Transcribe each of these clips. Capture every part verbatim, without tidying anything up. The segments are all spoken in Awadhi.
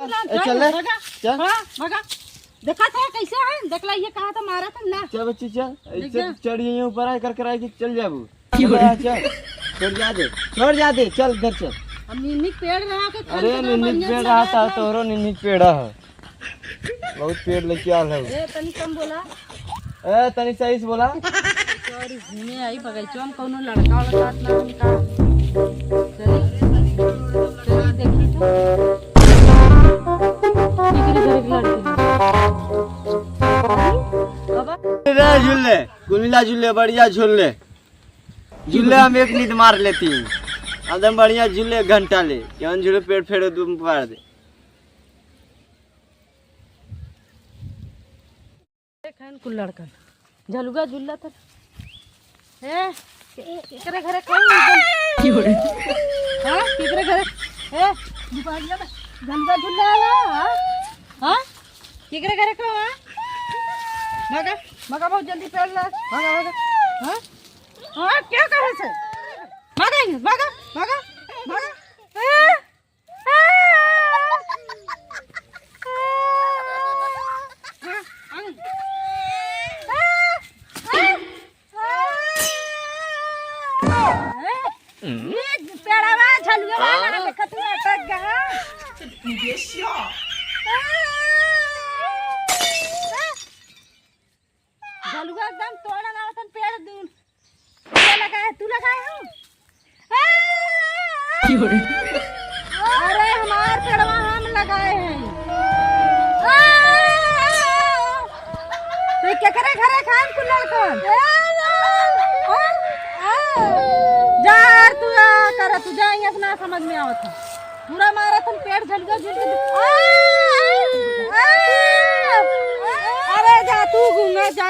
ए, चल ले। भगा। चल। हाँ, भगा। देखा था कैसे है? देख ला, ये कहा था मारा था ना। चल बच्ची, चल। देख ऐसे जा। चढ़ गई ऊपर, आए कर कराए कि चल जाबू। चल, चल। छोड़ जा दे, छोड़ जा दे, चल घर चल। हम नींद के पेड़ रहा के खान अरे, के ना नींद के बढ़िया पेड़ से रहा था, बैठ तोहरो नींद के पेड़ रहा। बहुत पेड़ लेके आल है। ए, तनी कम बोला। ए, तनी सही से बोला। सॉरी, घूमे आई बगीचवा में, कौनो लड़का वड़का ना हमका। चली, चली देखी तो। केकरे घर के लड़की है? बाबा। रे झूले, कुल मिला झूले, बढ़िया झूले। झूले हम एक नींद मार लेती हैं। एकदम बढ़िया झूले, एक घंटा ले। केवन झूले, पेट फेड़ दू पार दे। देख हन कुल लड़कन। झलुआ झुल्ला त। ए, के-, केकरे घरे खाई? की हो रे? हाँ, केकरे घरे? ए, दुपहरिया में झलुआ झुल्ला आला, हाँ? हाँ? केकरे घरे खाओ, हाँ? भागा, भागा बहुत जल्दी पेड़ ला। भागा, भागा। हाँ? हाँ, क्या करे से? भागा यहाँ, भागा, भागा, भागा। ए, पेड़वा झलुआ वाला देखत हुआ अटक गया। झलुआ एकदम तोड़न आवत हन पेड़ दून। के लगाए? तू लगाए हो? अरे हमार पेड़वा हम लगाए हैं। तो केकरे घरे खान कुल लड़कन? जा यार, तू आ कर, तू जा, यहाँ से ना समझ में आवत है। पूरा मारा तुम पेड़ झलुआ झुल के। आ, आ, आ, अरे जा तू घूमे जा।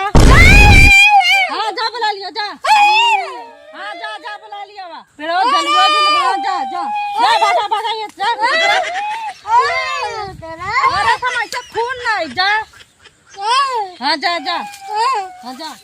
हाँ, जा बुला लिया, जा। हाँ, जा, जा बुला लिया बा। पेड़वा झलुआ झुल, हाँ, जा, जा। जा, भागा, भागा, ये, जा। अरे, हम ऐसे खून नहीं, जा। हाँ, जा, जा। हाँ, जा।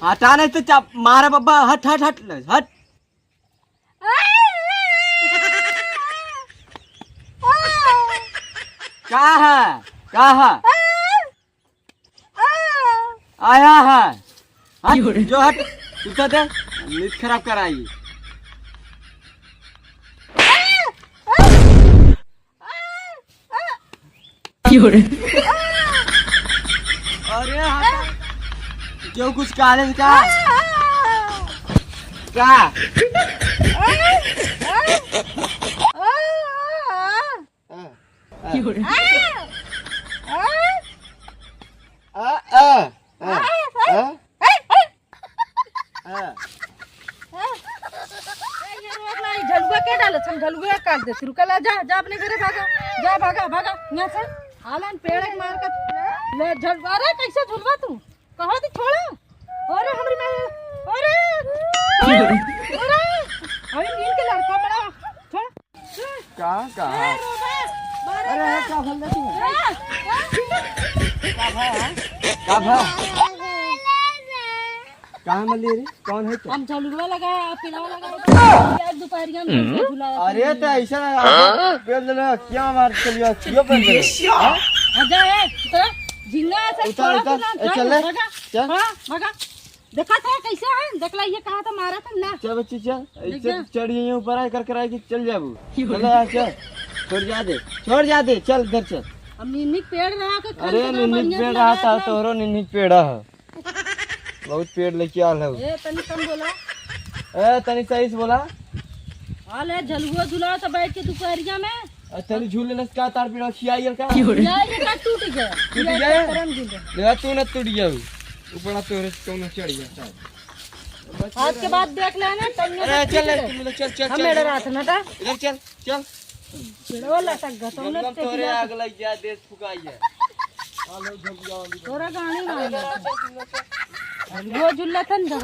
हटा नहीं तो चाप मारा बब्बा, हट, हट, हट, हट। का है? का है? आया है। हट, जो हट, कुत्ता दे, नींद खराब कराई। अरे हटा। क्यों कुछ काले से का? का? आ, आ, आ, आ, आ। ए, ये रोक ना, ई झलुआ के डालत, हम झलुआ काट देती। रुका ला, जा, जा अपने घरे भागा, जा, भागा, भागा, यहाँ से। हालन पेड़ एक मार के ले झलुआ। अरे, कैसे झुलवा तू? कहो तो छोड़ो। अरे, हमरी माँ, अरे, अरे, अरे, नींद के लड़का बड़ा, छोड़। का, का? अरे, हाँ, का भल तू? का भा, हाँ? का भा? कहाँ मली रे? कौन है तो? हम झलुआ लगा, पिलावा लगा। यार, दोपहरिया में झलुआ झुला। अरे, तो ऐसा ना, पेड़ ले लो, क्या मार चलियो, क्यों पेड़ ले लो? हाँ? आ जा, ए, उतर, झिंगा ऐसे उतर, छोड़ा उतर, तू ना, ए, चल, चल ले, भगा। चल। हाँ, भगा। देखा था कैसे है? देख ला, ये कहा था मारा था ना। चल बच्ची, चल। देख ऐसे जा। चढ़ गई ऊपर, आए कर कराए कि चल जाबू। चल यार, चल। छोड़ जा दे, छोड़ जा दे, चल घर चल। अब नींद के पेड़ रहा के खान अरे, के ना नींद के बढ़िया पेड़ से रहा लगा था, था। तोहरो नींद के पेड़ रहा। बहुत पेड़ लेके आल है। ए, तनी कम बोला। ए, तनी सही से बोला। आल है, झलुआ झुला तो बैठ के दोपहरिया में। आ, तनी झूल लेलस का तार पेड़ खियाई का? खियाई का टूट गया। टूट गया? करम गिर गया। ले, तू न टूट गया। ऊपर ना तोरे से कौनो चढ़ गया, साहब। आज के बाद देख लेना, तन्ने अरे से चल पीट ले, ले। तुम लोग चल, चल, हम चल। मेरे रात में था। इधर चल, चल। चिड़वा लटक गया, तुमने गमगम तोरे आग लग जाए, देश फुकाई है। तोरा गाड़ी मार। वो जुल्ला था ना।